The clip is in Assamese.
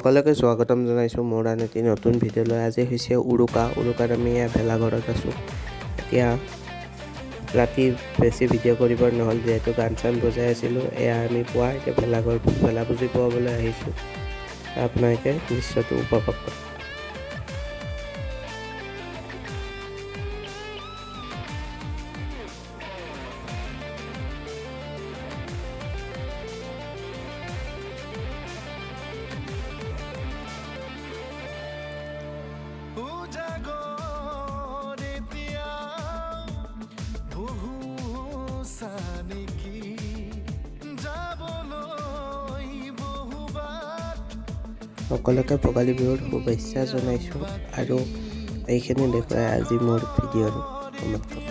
সকলোকে স্বাগতম জনাইছোঁ মোৰ আন এটি নতুন ভিডিঅ'লৈ। আজি হৈছে উৰুকা। উৰুকাত আমি এয়া ভেলাঘৰত আছোঁ। এতিয়া ৰাতি বেছি ভিডিঅ' কৰিব নহ'ল, যিহেতু গান চান বজাই আছিলোঁ। এয়া আমি পুৱা এতিয়া ভেলাঘৰ ভেলাপুঁজি পুৱাবলৈ আহিছোঁ। আপোনালোকে দৃশ্যটো উপভোগ কৰক। উজাগৰ এতিয়া বহু চানেকি, যাবলৈ বহু বাট। সকলোকে ভোগালী বিহুৰ শুভেচ্ছা জনাইছোঁ আৰু এইখিনি দেখুৱাই আজি মোৰ ভিডিঅ'ৰ সমাপ্ত।